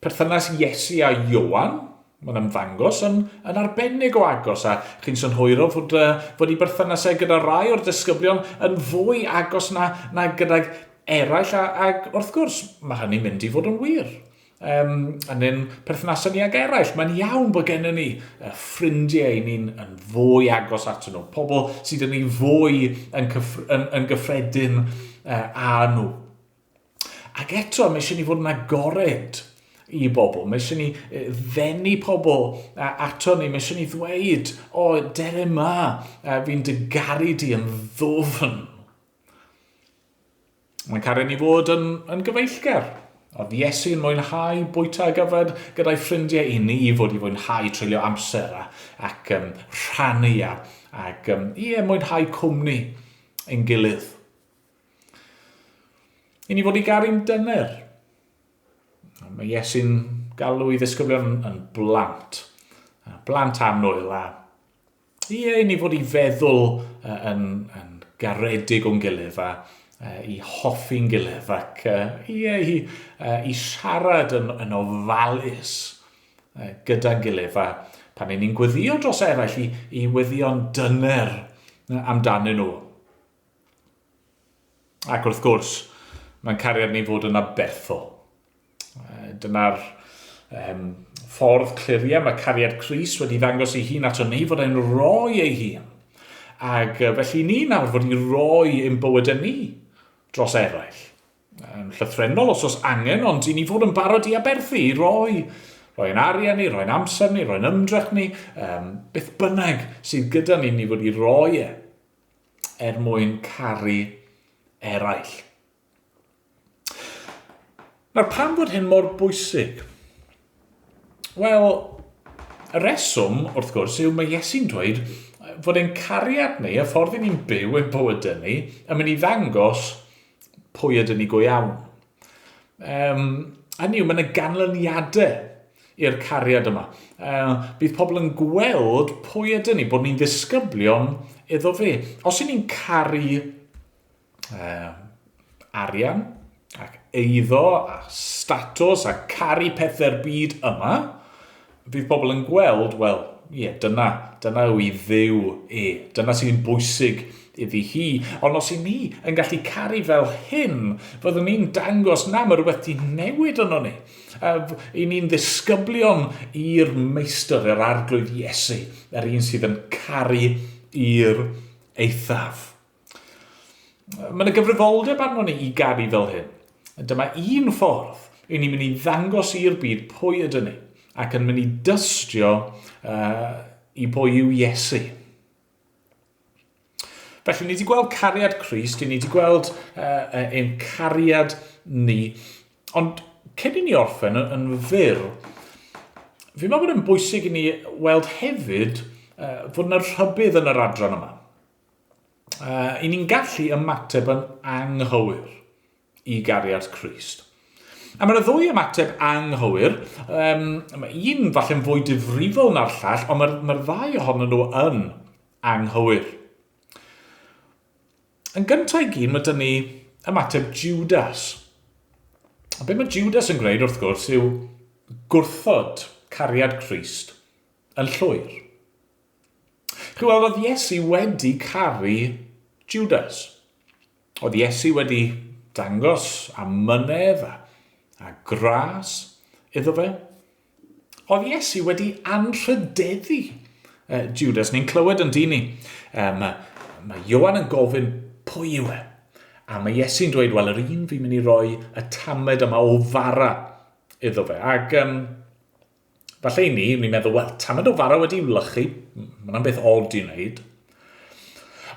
Perthynas Iesu a Ioan, mae'n ymddangos, yn, yn arbennig o agos, a chi'n synhwyro fod, uh, fod ei berthynas e gyda rai o'r disgyblion yn fwy agos na, na gydag eraill, a, ac wrth gwrs, mae hynny'n mynd i fod yn wir. Um, yn ein perthnasau ni ag eraill, mae'n iawn bod gennym ni uh, ffrindiau i ni'n yn fwy agos atyn nhw, pobl sydd yn ni fwy yn, cyffr yn, yn gyffredin uh, â nhw. Ac eto, mae eisiau ni fod yn agored i bobl. Mae eisiau ni ddenu pobl ato ni. Mae eisiau ni ddweud, o, dere ma, fi'n dy garu di yn ddwfn. Mae'n caru ni fod yn, yn gyfeillgar. Oedd Iesu yn mwynhau bwyta ag yfed gyda'i ffrindiau i ni fod i fwynhau treulio amser a, ac um, rhannu a, ac um, ie, mwynhau cwmni ein gilydd. I ni fod i garu'n dyner. Mae Iesu'n galw i ddisgyblion yn blant. Blant annwyl a ie, i ni fod i feddwl yn, yn garedig o'n gilydd a i hoffi'n gilydd ac ie, i, i siarad yn, yn ofalus gyda'n gilydd a pan ni'n gweddio dros eraill i, i weddio'n dyner amdanyn nhw. Ac wrth gwrs, mae'n cariad ni fod yn aberthol. Dyna'r um, ffordd cliria mae cariad Crist wedi ddangos ei hun ato ni fod e'n rhoi ei hun. Ac felly ni nawr fod i roi ein bywydau ni dros eraill. Yn llythrennol os oes angen, ond i ni fod yn barod i aberthu, i roi, roi'n arian ni, roi'n amser ni, roi'n ymdrech ni, um, beth bynnag sydd gyda ni, ni fod i roi e er mwyn caru eraill. Nawr, pam fod hyn mor bwysig? Wel, y reswm, wrth gwrs, yw mae Iesu'n dweud fod ein cariad ni, y ffordd i ni'n byw ein bywydau ni, yn mynd i ddangos pwy ydyn ni go iawn. Um, hynny yw, mae yna ganlyniadau i'r cariad yma. Uh, bydd pobl yn gweld pwy ydyn ni, bod ni'n ddisgyblion iddo fe. Os ydyn ni'n caru uh, arian ac eiddo a statws a caru pethau'r byd yma, bydd pobl yn gweld, wel, ie, yeah, dyna, dyna yw ei ddiw e. Dyna sy'n bwysig iddi hi. Ond os i ni yn gallu caru fel hyn, fyddwn ni'n dangos na, mae rhywbeth di newid yno ni. I ni'n ddisgyblion i'r meistr, yr arglwydd Iesu, yr un sydd yn caru i'r eithaf. Mae yna gyfrifoldeb arno ni i garu fel hyn. Dyma un ffordd i ni'n mynd i ddangos i'r byd pwy ydyn ni ac yn mynd i dystio i pwy yw Iesu. Felly ni wedi gweld cariad Crist, ni wedi gweld ein cariad ni, ond cyn i ni orffen yn, yn fyr, fi'n meddwl bod yn bwysig i ni weld hefyd fod yna rhybudd yn yr adran yma. I ni'n gallu ymateb yn anghywir i gariad Crist. A mae yna ddwy ymateb anghywir. Um, mae un falle'n fwy difrifol na'r llall, ond mae'r mae ddau ohonyn nhw yn anghywir. Yn gyntaf i gyd, mae dyn ni ymateb Judas. A be mae Judas yn gwneud, wrth gwrs, yw gwrthod cariad Crist yn llwyr. Chi weld, oedd Iesu wedi caru Judas. Oedd Iesu wedi dangos amynedd a, a gras iddo fe. Oedd Iesu wedi anrhydeddu Judas. Ni'n clywed yn dyn ni. Mae, mae Ioan yn gofyn pwy yw e. A mae Iesu'n dweud, wel, yr un fi'n mynd i roi y tamed yma o fara iddo fe. Ac um, Falle i ni, ni'n meddwl, wel, tamed o fara wedi wlychu, mae hwnna'n beth od i wneud.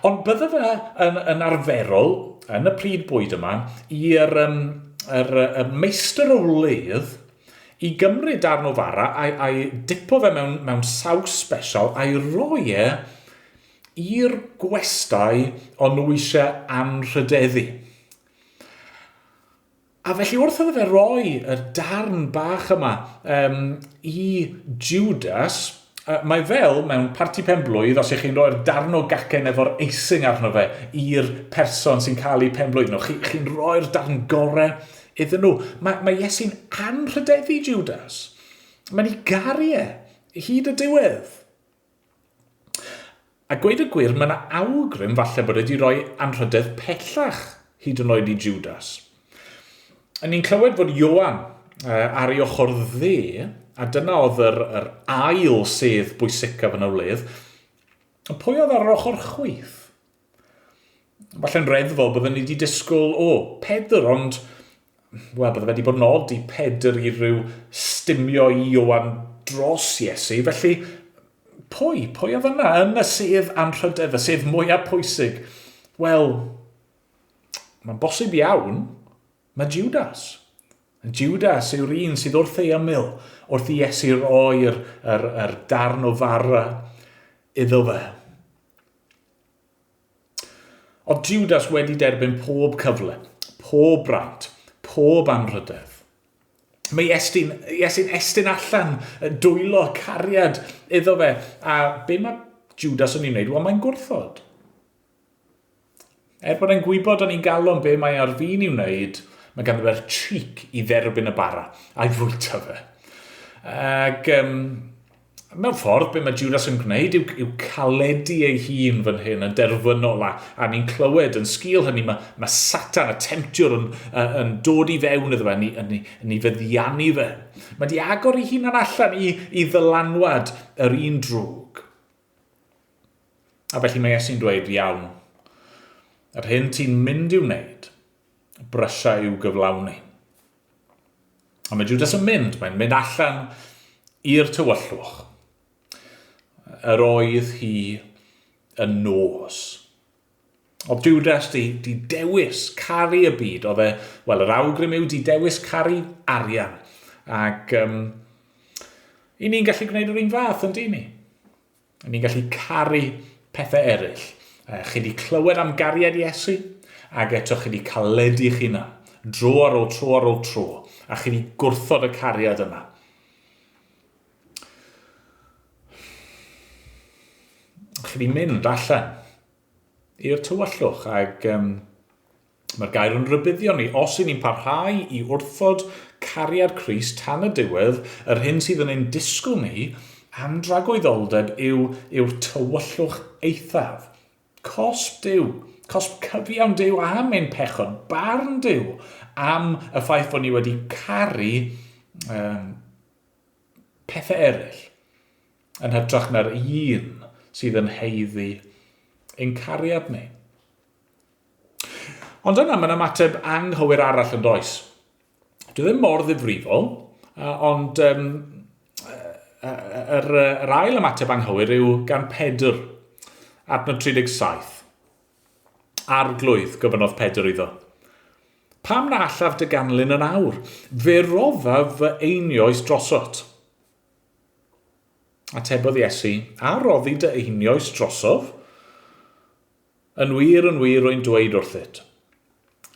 Ond bydde fe yn, yn arferol, yn y pryd bwyd yma, i'r um, er, er meistr o wledd i gymryd darn o fara a'i, a'i dipo fe mewn, mewn saws special a'i roi e i'r gwestai o'n nhw eisiau anrhydeddu. A felly wrth iddo fe roi y darn bach yma um, i Judas, uh, mae fel mewn parti pen blwydd, os ych chi'n rhoi'r darn o gacen efo'r eising arno fe i'r person sy'n cael ei pen blwydd nhw, chi'n chi rhoi'r darn gore iddyn nhw. Mae, mae Iesu'n anrhydeddu Judas. Mae'n ei garu e, hyd y diwedd. A gweud y gwir, mae yna awgrym falle bod e wedi rhoi anrhydedd pellach hyd yn oed i Judas. A ni'n clywed fod Ioan ar ei ochr dde, a dyna oedd yr, yr ail sedd bwysicaf yn y wledd. Pwy oedd ar yr ochr chwith? Falle'n reddfol byddwn ni wedi disgwyl, o, Pedr, ond, wel, bydde fe wedi bod yn od i Pedr i ryw stumio i Ioan dros Iesu, felly pwy, pwy oedd yna yn y sedd anrhydedd, y sedd mwyaf pwysig? Wel, mae'n bosib iawn, mae Judas. Judas yw'r un sydd wrth ei ymyl, wrth i Iesu roi'r yr, yr darn o fara iddo fe. Oedd Judas wedi derbyn pob cyfle, pob braint, pob anrhydedd. Mae Iestyn, Iesu'n estyn allan dwylo cariad iddo fe. A be mae Judas yn ei wneud? Wel, mae'n gwrthod. Er bod e'n gwybod yn ei galon be mae ar fin i'w wneud, mae ganddo fe'r cheek i dderbyn y bara a'i fwyta fe. Ac um, mewn ffordd, be mae Judas yn gwneud yw, yw caledu ei hun fan hyn yn derfynol, a, a ni'n clywed yn sgil hynny, mae, mae Satan, y temtiwr, yn, yn dod i fewn iddo fe, yn, yn, yn ei feddiannu fe. Mae di agor ei hunan allan i, i ddylanwad yr un drwg. A felly mae Iesu'n dweud, iawn, yr hyn ti'n mynd i'w wneud, brysia i'w gyflawni. A mae Judas yn mynd, mae'n mynd allan i'r tywyllwch. Yr oedd hi yn nos. Oedd Judas di, di dewis caru y byd, oedd e, wel, yr awgrym yw di dewis caru arian. Ac um, i ni'n gallu gwneud yr un fath, yn dyn ni? Ni'n gallu caru pethau eraill. Chi wedi clywed am gariad Iesu, ac eto chi wedi caledu chi na, dro ar ôl tro ar ôl tro, a chi wedi gwrthod y cariad yna. Chi wedi mynd allan i'r tywyllwch ac um, Mae'r gair yn rhybuddio ni, os y'n ni'n parhau i wrthod cariad Crist tan y diwedd, yr hyn sydd yn ein disgwyl ni am dragwyddoldeb yw, yw'r tywyllwch eithaf. Cosb Duw, cosb cyfiawn Duw am ein pechod, barn Duw am y ffaith fod ni wedi caru pethau eraill yn hytrach na'r un sydd yn haeddu ein cariad ni. Ond yna mae'n ymateb anghywir arall yn does. Dwi ddim mor ddifrifol, ond yr ail ymateb anghywir yw gan Pedr, adnod 37. Arglwydd, gofynnodd Pedr iddo, pam na allaf dy ganlyn yn awr? Fe roddaf fy einioes drosot. Atebodd Iesu, a roddi dy einioes drosof? Yn wir, yn wir, rwy'n dweud wrthyt,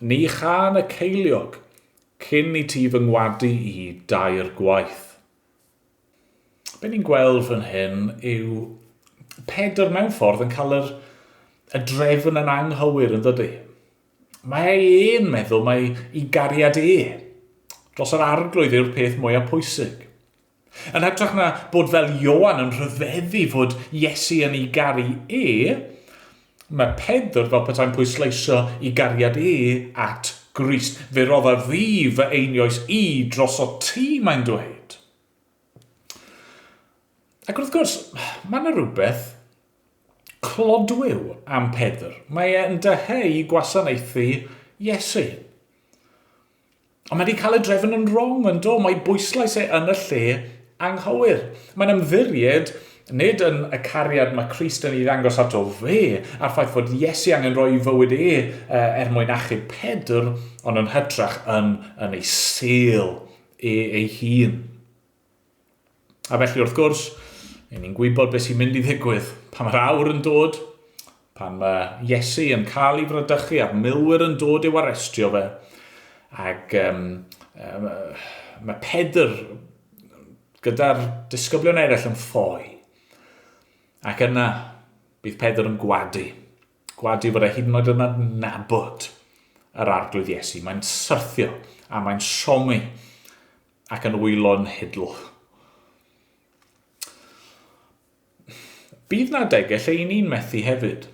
ni chân y ceiliog cyn i ti fy ngwadu i dair gwaith. Be ni'n gweld fan hyn yw Pedr mewn ffordd yn cael yr, y drefn yn anghywir yn dydy. Mae e'n meddwl mai i gariad e dros yr arglwydd yw'r peth mwyaf pwysig. Yn hytrach na bod fel Ioan yn rhyfeddu fod Iesu yn ei garu e, mae Pedr fel petai'n pwysleisio i gariad e at Grist. Fe rodda fi fy einioes i droso ti, mae'n dweud. Ac wrth gwrs, mae yna rhywbeth clodwiw am Pedr. Mae e'n dyheu gwasanaethu Iesu. Ond mae wedi cael y drefn yn wrong yn do, mae bwyslais e yn y lle anghywir. Mae'n ymddiried nid yn y cariad mae Crist yn ei ddangos ato fe, a'r ffaith fod Iesu angen rhoi ei fywyd e er mwyn achub Pedr, ond yn hytrach yn, yn ei sêl e ei hun. A felly wrth gwrs, ni'n gwybod beth sy'n mynd i ddigwydd pan mae'r awr yn dod, pan mae Iesu yn cael ei fradychu a'r milwyr yn dod i'w arestio fe, ac mae Pedr gyda'r disgyblion eraill yn ffoi. Ac yna, bydd Pedr yn gwadu. Gwadu fod e hyd yn oed yn adnabod yr arglwydd Iesu. Mae'n syrthio a mae'n siomi ac yn wylo'n hidl. Bydd na adegau lle i ni'n methu hefyd.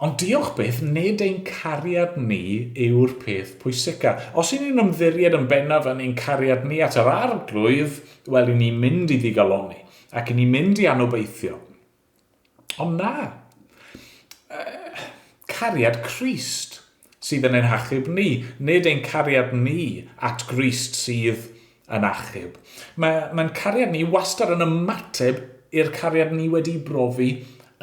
Ond diolch byth, nid ein cariad ni yw'r peth pwysica. Os y'n ni'n ymddiried yn bennaf yn ein cariad ni at yr arglwydd, wel, i ni'n mynd i ddigalonni, ac i ni'n mynd i anobeithio. Ond na. Cariad Crist sydd yn ein hachub ni, nid ein cariad ni at Grist sydd yn achub. Mae'n mae cariad ni wastad yn ymateb i'r cariad ni wedi brofi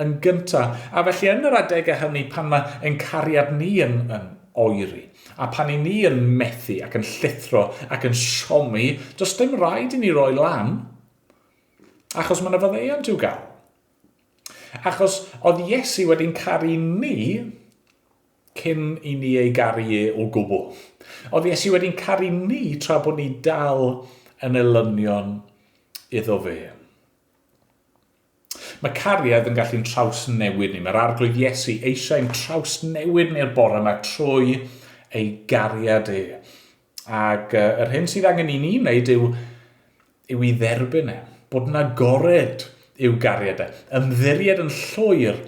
yn gyntaf. A felly yn yr adegau hynny pan mae ein cariad ni yn, yn oeri, a pan i ni yn methu ac yn llithro ac yn siomi, does dim rhaid i ni roi lan. Achos mae yna faddeuant i'w gael. Achos oedd Iesu wedi'n caru ni cyn i ni ei garu e o gwbl. Oedd Iesu wedi'n caru ni tra bod ni dal yn elynion iddo fe. Mae cariad yn gallu'n trawsnewid ni. Mae'r arglwydd Iesu eisiau'n trawsnewid ni'r bore yma trwy ei gariad e. Ac yr hyn sydd angen i ni wneud yw, yw i dderbyn e, bod yn agored i'w gariad e, ymddiried yn llwyr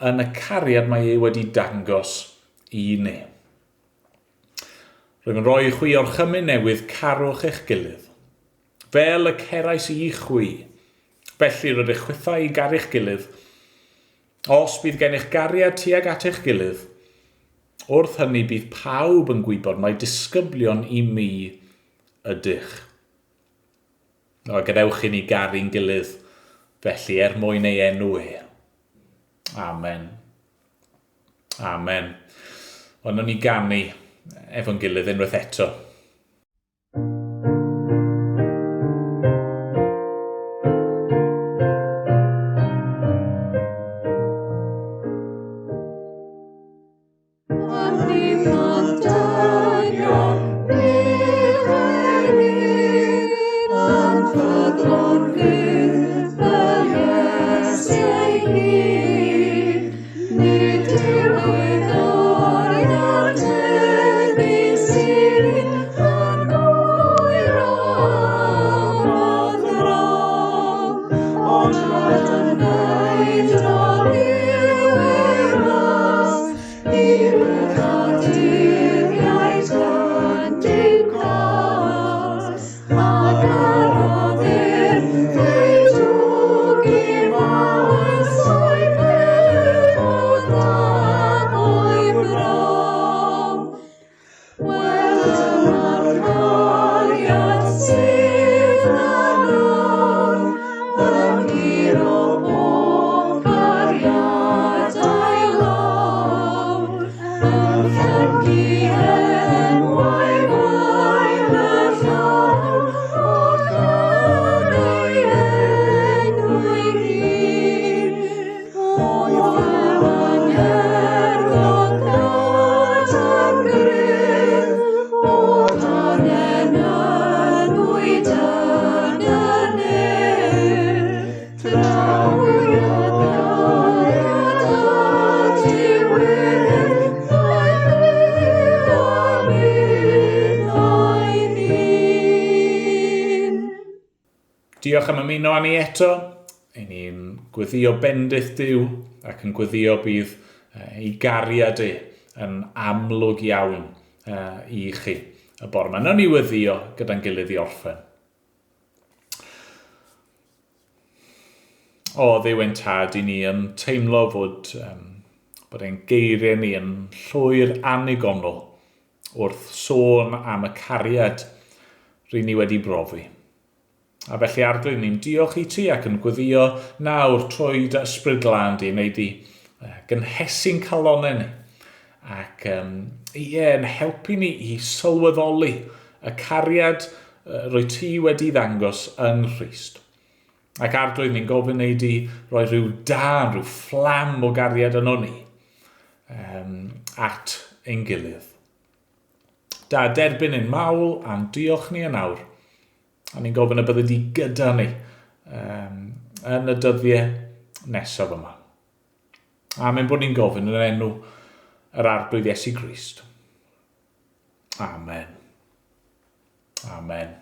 yn y cariad mae e wedi dangos i ni. Rwyf yn rhoi i chwi orchymyn newydd, carwch eich gilydd. Fel y cerais i chwi, felly rydych chwithau i garu'ch gilydd. Os bydd gennych gariad tuag at eich gilydd, Wrth hynny bydd pawb yn gwybod mai disgyblion i mi ydych. O, gadewch i ni garu'n gilydd felly er mwyn ei enw e. Amen. Amen. Ond ni ganu efo'n gilydd unwaith eto. Ond rhaid yn wneud Diolch am ymuno â ni eto. I ni'n gweddio bendith Duw ac yn gweddio bydd ei gariad e yn amlwg iawn i chi y bore yma. Nawn ni weddio gyda'n gilydd i orffen. O, Dduw ein tad, i ni yn teimlo fod, um, bod ein geiriau ni yn llwyr annigonol wrth sôn am y cariad ry'n ni wedi brofi. A felly, Arglwydd, ni'n diolch i ti ac yn gweddio nawr trwy dy ysbryd glân di, wneud di gynhesu'n calonau ni ac um, ie, yn helpu ni i sylweddoli y cariad rwy ti wedi ddangos yng Nghrist. Ac Arglwydd, ni'n gofyn wneud di roi rhyw dân, rhyw fflam o gariad yno ni um, at ein gilydd. Da, derbyn ein mawl a'n diolch ni yn awr. A ni'n gofyn y bydde di gyda ni um, yn y dyddiau nesaf yma. Amen bod ni'n gofyn yn enw yr Arglwydd Iesu Grist. Amen. Amen.